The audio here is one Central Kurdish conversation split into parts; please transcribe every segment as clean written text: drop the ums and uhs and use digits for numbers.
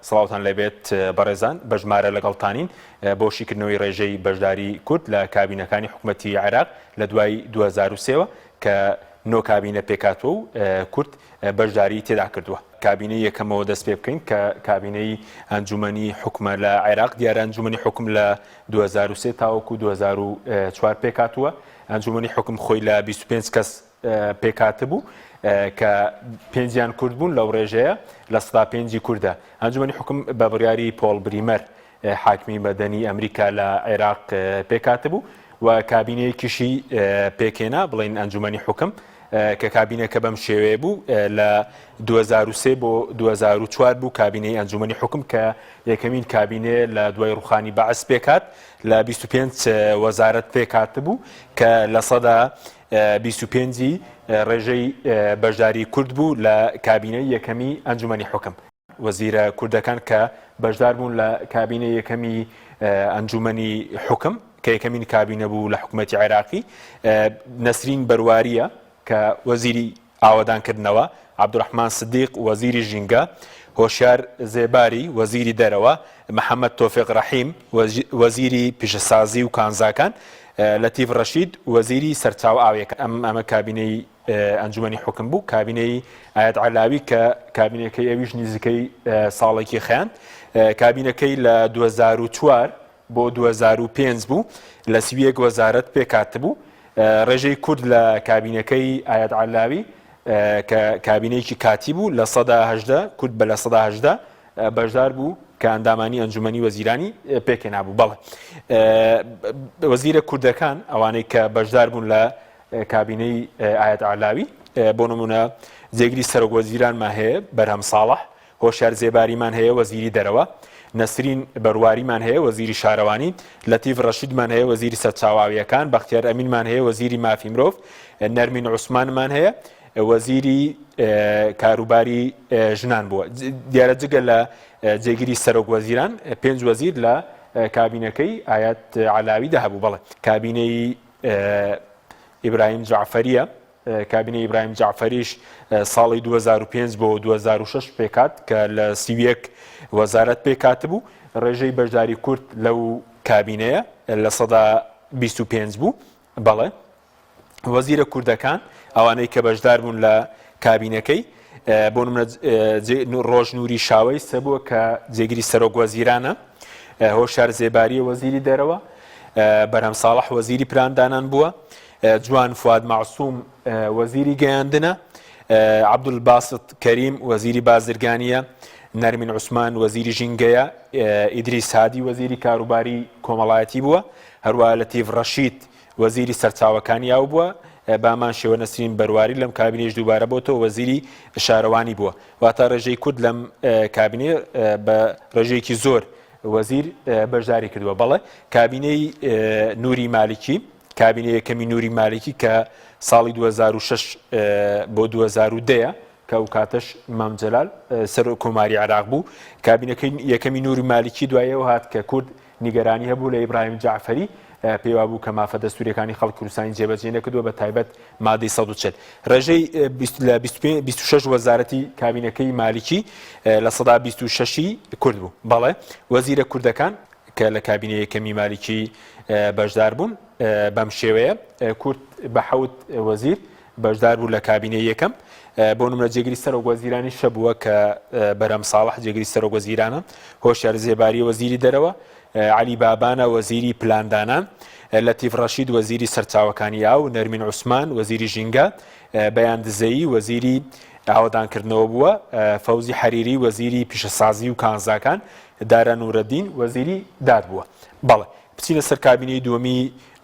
سڵاوتان لێبێت بەڕێزان، بە ژمارە لەگەڵتانین بۆ شیکردنەوەی ڕێژەی بەشداری کورد لە کابینەکانی حکومەتی عێراق لە دوای 2003 وە کە نۆ کابینە پێکهاتووە و کورد بەشداری تێدا کردووە. کابینەی یەکەمەوە دەست پێ بکەین کە کابینەی ئەنجومەنی حوکمە لە عێراق، دیارە ئەنجومەنی حوکم لە 2003 تاوەکو 2004 پێکهاتووە، ئەنجومەنی حوکم خۆی لە 25 کەس پێکهاتبوو کە پێنجیان کورد بوون لەو ڕێژەیە 5% کوردە. ئەنجومەنی حوکم بە بڕیاری پۆڵ بریمەر حاکمی مەدەنی ئەمریکا لە عێراق پێکهاتبوو و کابینەیەکیشی پێکهێنا بڵێین ئەنجومەنی حوکم کە کابینەکە بەم شێوەیە بوو لە 2003 بۆ 2004 بوو کابینەی ئەنجومەنی حوکم کە یەکەمین کابینەیە لە دوای ڕوخانی بەعس پێکهات لە 25 وەزارەت پێکهاتبوو کە 25% ی ڕێژەی بەشداری کورد بوو لە کابینەی یەکەمی ئەنجومەنی حوکم. وەزیرە کوردەکان کە بەشدار بوون لە کابینەی یەکەمی ئەنجومەنی حوکم کە یەکەمین کابینە بوو لە حکوومەتی عێراقی نەسرین بەرواریە کە وەزیری ئاوەدانکردنەوە، عەبدولڕەحمان سدیق وەزیری ژینگە، هۆشیار زێباری وەزیری دەرەوە، محەمەد تۆفیق ڕەحیم وەزیری پیشەسازی و کانزاکان، لەتیف ڕەشید وەزیری سەرچاوە ئاویەکان. ئەمە کابینەی ئەنجومەنی حوکم بوو، کابینەی ئایەت عەلاوی کە کابینەکەی ئەویش نزیکەی ساڵێکی خایاند، کابینەکەی لە 2004 بۆ 2005 بوو، لە 31 وەزارەت پێکهاتبوو. ڕێژەی کورد لە کابینەکەی ئایەت عەلاوی کە کابینەیەکی کاتی بوو 18% کورد بە 18% بەشدار بوو کە ئەندامانی ئەنجومەنی وەزیرانی پێکهێنابوو. بەڵێ وەزیرە کوردەکان ئەوانەی کە بەشدار بوون لە کابینەی ئایەت عەلاوی، بۆ نمونە جێگری سەرۆک وەزیرانمان هەیە بەرهەم ساڵح، هۆشیار زێباریمان هەیە وەزیری دەرەوە، نەسرین بەرواریمان هەیە وەزیری شارەوانی، لەتیف ڕەشیدمان هەیە وەزیری سەرچاوە ئاوییەکان، بەختیار ئەمینمان هەیە وەزیری مافی مرۆڤ، نەرمین عوسمانمان هەیە وەزیری کاروباری ژنان بووە. دیارە جگە لە جێگری سەرۆک وەزیران پێنج وەزیر لە کابینەکەی ئایەت عەلاویدا هەبوو. بەڵێ کابینەی ئیبراهیم جەعفەریە، کابینەی ئیبراهیم جەعفەریش ساڵی 2005 بۆ 2006 پێکات کە لە 31 وەزارەت پێکاتبوو، ڕێژەی بەشداری کورد لەو کابینەیە 25% بوو. بەڵێ وەزیرە کوردەکان ئەوانەی کە بەشدار بوون لە کابینەکەی بۆ نمونە ڕۆژ نوری شاوەیس هەبووە کە جێگری سەرۆک وەزیرانە، هۆشیار زێباریە وەزیری دەرەوە، بەرهەم ساڵح وەزیری پلاندانان بووە، جوان فواد مەعسوم وەزیری گەیاندنە، عەبدولباسط کەریم وەزیری بازرگانیە، نەرمین عوسمان وەزیری ژینگەیە، ئیدریس هادی وەزیری کاروباری کۆمەڵایەتی بووە، هەروەها لەتیف ڕەشید وەزیری سەرچاوەکانی ئاو بووە، بەهەمان شێوە نەسرین بەرواری لەم کابینەیش دووبارە بۆتەوە وەزیری شارەوانی بووە. واتە ڕێژەی کورد لەم کابینەیە بە ڕێژەیەکی زۆر وەزیر بەشداری کردووە. بەڵێ کابینەی نوری مالکی، کابینەی یەکەمی نوری مالکی کە ساڵی 2006 بۆ 2010 کە ئەو کاتەش مام جەلال سەرۆک کۆماری عێراق بوو، کابینەکەی یەکەمی نوری مالکی دوایەوە هات کە کورد نیگەرانی هەبوو لە ئیبراهیم جەعفەری، پێیوابوو کە مافە دەستوورییەکانی خەڵکی کوردستانی جێبەجێ نەکردووە بە تایبەت مادەی 140. ڕێژەی لە 26 وەزارەتی کابینەکەی مالکی 26% ی کورد بوو. بەڵێ وەزیرە کوردەکان کە لە کابینەی یەکەمی مالکی بەشدار بوون بەم شێوەیە کورد بە حەوت وەزیر بەشدار بوو لە کابینەی یەکەم، بۆ نمونە جێگری سەرۆک وەزیرانیش هەبووە کە بەرهەم ساڵح جێگری سەرۆک وەزیرانە، هۆشیار زێباری وەزیری دەرەوە، عەلی بابانە وەزیری پلاندانان، لەتیف ڕەشید وەزیری سەرچاوەکانی ئاو، نەرمین عوسمان وەزیری ژینگە، بەیان دزەیی وەزیری ئاوەدانکردنەوە بووە، فەوزی حەریری وەزیری پیشەسازی و کانزاکان، دارا نورەدین وەزیری داد بووە. بەڵێ بچینە سەر کابینەی دووەمی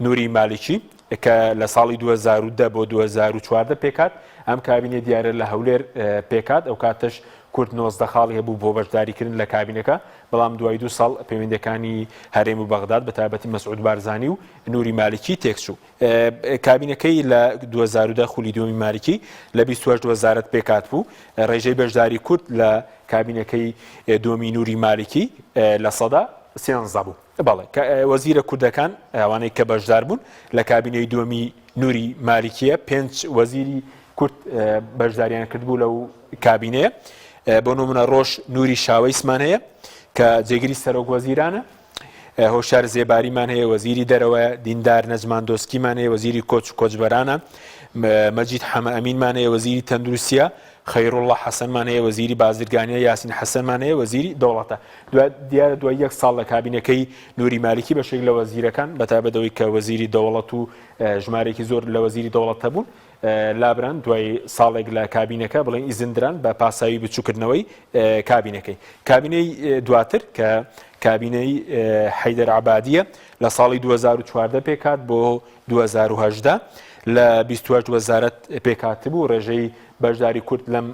نوری مالکی کە لە ساڵی 2010 بۆ 2014 پێکهات، ئەم کابینە دیارە لە هەولێر پێکهات، ئەو کاتەش کورد 19 خاڵی هەبوو بۆ بەشداریکردن لە کابینەکە، بەڵام دوای دوو ساڵ پەیوەندیەکانی هەرێم و بەغداد بە تایبەتی مەسعود بارزانی و نوری مالکی تێکچوو. کابینەکەی لە 2010 خولی دووەمی مالکی لە 28 وەزارەت پێکهات بوو، ڕێژەی بەشداری کورد لە کابینەکەی دووەمی نوری مالکی 13% بوو. بەڵێ وەزیرە کوردەکان ئەوانەی کە بەشدار بوون لە کابینەی دووەمی نوری مالیکیە پێنج وەزیری کورد بەشداریان کردبوو لەو کابینەیە. بۆ نمونە ڕۆژ نوری شاوەیسمان هەیە کە جێگری سەرۆک وەزیرانە، هۆشیار زێباریمان هەیە وەزیری دەرەوە، دیندار نەجمان دۆسکیمان هەیە وەزیری کۆچ و کۆچبەرانە، مەجید حەمە ئەمینمان هەیە وەزیری تەندروستیە، خەیروڵڵا حەسەنمان هەیە وەزیری بازرگانیە، یاسین حەسەنمان هەیە وەزیری دەوڵەتە. دیارە دوای یەک ساڵ لە کابینەکەی نوری مالیکی بەشێک لە وەزیرەکان بەتایبەت ئەوەی کە وەزیری دەوڵەت و ژمارەیەکی زۆر لە وەزیری دەوڵەت هەبوون لابران دوای ساڵێک لە کابینەکە بڵێن ئیزن دران بە پاساوی بچووکردنەوەی کابینەکەی. کابینەی دواتر کە کابینەی حەیدەر عەبادیە لە ساڵی 2014 پێکهات بۆ 2018 لە 28 وەزارەت پێکهاتبوو ڕێژەی بەشداری کورد لەم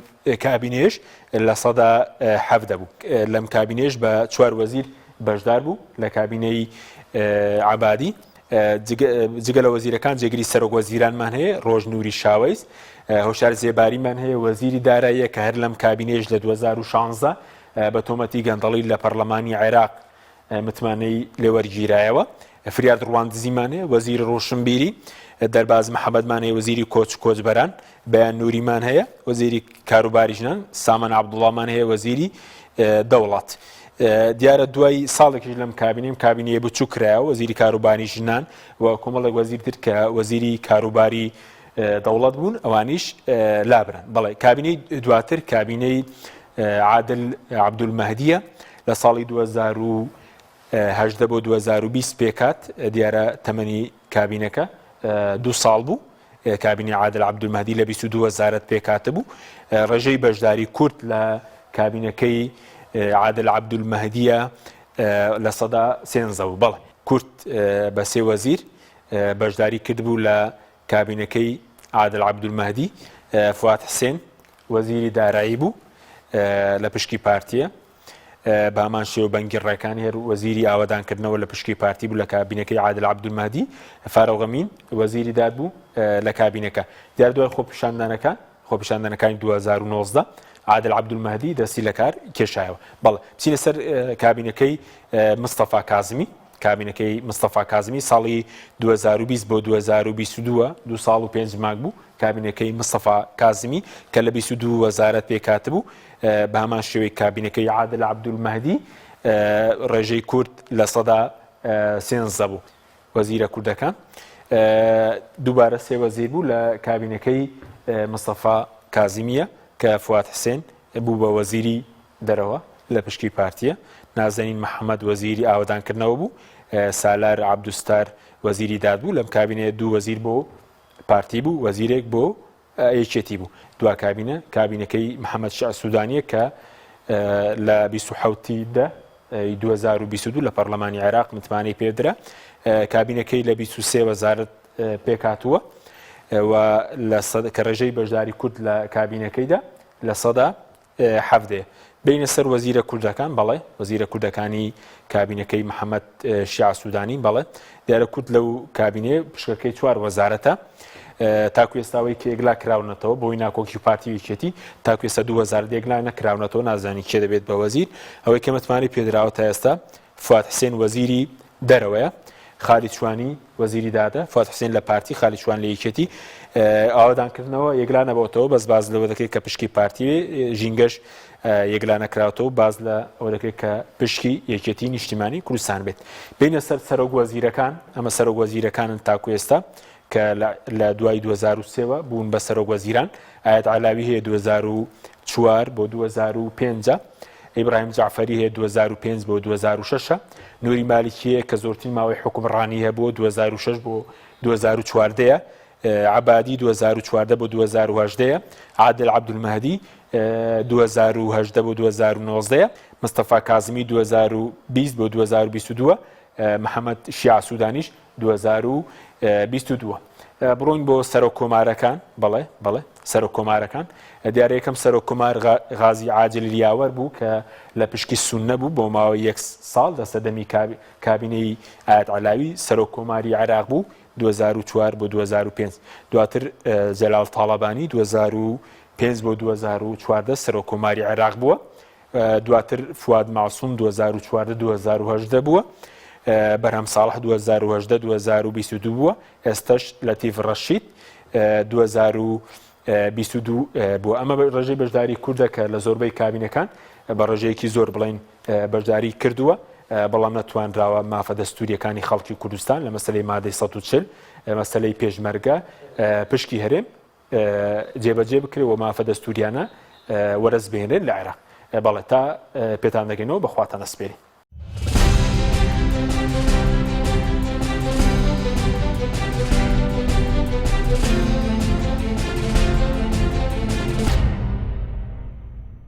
کابینەیەش 17% بوو. لەم کابینەیەش بە چوار وەزیر بەشدار بوو لە کابینەی عەبادی. جگە لە وەزیرەکان جێگری سەرۆک وەزیرانمان هەیە ڕۆژ نوری شاوەیس، هۆشیار زێباریمان هەیە وەزیری داراییە کە هەر لەم کابینەیەش لە 2016 بە تۆمەتی گەندەڵی لە پەرلەمانی عێراق متمانەی لێوەرگیرایەوە. فریاد ڕواندزیمان هەیە وەزیری ڕۆشنبیری، دەرباز محەمەدمان هەیە وەزیری کۆچ و کۆچبەران، بەیان نوریمان هەیە وەزیری کاروباری ژنان، سامان عەبدوڵامان هەیە وەزیری دەوڵەت. دیارە دوای ساڵێکیش لەم کابینەیم کابینەیە بچوو کرایەوە وەزیری کاروباری ژنان و کۆمەڵێک وەزیر تر کە وەزیری کاروباری دەوڵەت بوون ئەوانیش لابران. بەڵێ کابینەی دواتر کابینەی عادل عەبدولمەهدیە لە ساڵی 2018 بۆ 2020 پێکات. دیارە تەمەنی کابینەکە دوو ساڵ بوو. کابینەی عادل عەبدولمەهدی لە 22 وەزارەت پێکهاتبوو. ڕێژەی بەشداری کورد لە کابینەکەی عادل عەبدولمەهدیە 13% بوو. بەڵێ کورد بە سێ وەزیر بەشداری کردبوو لە کابینەکەی عادل عەبدولمەهدی. فواد حسێن وەزیری دارایی بوو لە پشکی پارتیە. بە هەمان شێوە بەنگی ڕێکانی هەر وەزیری ئاوەدانکردنەوە لە پشکی پارتی بوو لە کابینەکەی عادل عەبدولمەهدی، فاروق ئەمین وەزیری داد بوو لە کابینەکە. دیار دوای خۆپیشاندانەکان خۆپیشاندانەکانی 2019 عادل عەبدولمەهدی دەستی لە کار کێشایەوە. بەڵێ بچینە سەر کابینەکەی مستەفا کازمی. کابینەکەی مستەفا کازمی ساڵی 2020 بۆ 2022 دو ساڵ و پێنج مانگ بوو. کابینەکەی مستەفا کازمی کە لە 22 وەزارەت پێکهاتبوو بە هەمان شێوەی کابینەکەی عادل عەبدولمەهدی ڕێژەی کورد 13% بوو. وەزیرە کوردەکان دووبارە سێ وەزیر بوو لە کابینەکەی مستەفا کازمیە کە فواد حسێن بوو بە وەزیری دەرەوە لە پشکی پارتیە، نازەنین محەمەد وەزیری ئاوەدانکردنەوە بوو، سالار عەبدولستار وەزیری داد بوو. لەم کابینەیە دوو وەزیر بۆ پارتی بوو، وەزیرێک بۆ یەکێتی بوو. دوا کابینە، کابینەکەی محەمەد شیعە سوودانییە کە لە 27 ی دە ی 2022 لە پەرلەمانی عێراق متمانەی پێدرا. کابینەکەی لە 23 وەزارەت پێکهاتووە و کە ڕێژەی بەشداری کورد لە کابینەکەیدا 17%. بینە سەر وەزیرە کوردەکان، بەڵێ وەزیرە کوردەکانی کابینەکەی محەممەد شیعە سوودانی، بەڵێ دیارە کورد لەو کابینەیە پشکەکەی چوار وەزارەتە تاکو ئێستاوەی کە یەکلا کراونەتەوە بۆی ناکۆکی پارتی و یەکێتی تاکو ئێستا دوو وەزارەت یەکلا نەکراونەتەوە نازانی کێ دەبێت بە وەزیر ئەوەی کە متمانەی پێدراوە تا ئێستا فواد حسێن وەزیری دەرەوەیە، خالید شوانی وەزیری دادە، فواد حسێن لە پارتی، خالید شوان لە یەکێتی. ئاوەدانکردنەوە یەکلا نەبەوەتەوە، بەس باس لەوە دەکرێت کە پشکی پارتی ژینگەش یەکلا نەکراوەتەوە، باس لە ئەوە دەکرێت کە پشکی یەکێتی نیشتیمانی کوردستان بێت. بینە سەر سەرۆک وەزیرەکان، ئەمە سەرۆک وەزیرەکانن تاکو ئێستا کە لە دوای 2003ەوە بوون بە سەرۆک وەزیران. ئایەت عەلاوی هەیە 2004 بۆ 2005، ئیبراهیم جەعفەری هەیە 2005 بۆ 2006، نوری مالیکی هەیە کە زۆرترین ماوەی حوکمڕانی هەبووە 2006 بۆ 2014، عەبادی 2014 بۆ 2018، عادل عەبدولمەهدی 2018 بۆ 2019، مستەفا کازمی 2020 بۆ 2022، محەمەد شیاع سودانیش 2022. بڕۆین بۆ سەرۆک کۆمارەکان، بەڵێ بەڵێ سەرۆک کۆمارەکان. دیارە یەکەم سەرۆک کۆمار غازی عاجل یاوەر بوو کە لە پشکی سوننە بوو بۆ ماوەی یەک ساڵ لە سەردەمی کابینەی ئایەت عەلاوی سەرۆک کۆماری عێراق بوو 2004 بۆ 2005. دواتر جەلال تاڵەبانی 2005 بۆ 2014 سەرۆک کۆماری عێراق بووە. دواتر فواد مەعسوم 2014 2018 بووە، بەرهەم ساڵح 2018 2022 بووە، ئێستەش لەتیف ڕەشید 2022. 22 بووە. ئەمە ڕێژەی بەشداری کوردە کە لە زۆربەی کابینەکان بە ڕێژەیەکی زۆر بڵێین بەشداری کردووە، بەڵام نەتوانراوە مافە دەستوورییەکانی خەڵکی کوردستان لە مەسەلەی مادەی 140، مەسەلەی پێشمەرگە، پشکی هەرێم جێبەجێ بکرێ و مافە دەستووریانە وەرەست بهێنرێن لە عێراق. بەڵێ تا پێتان دەگەینەوە بە خواتان ئەسپێرین.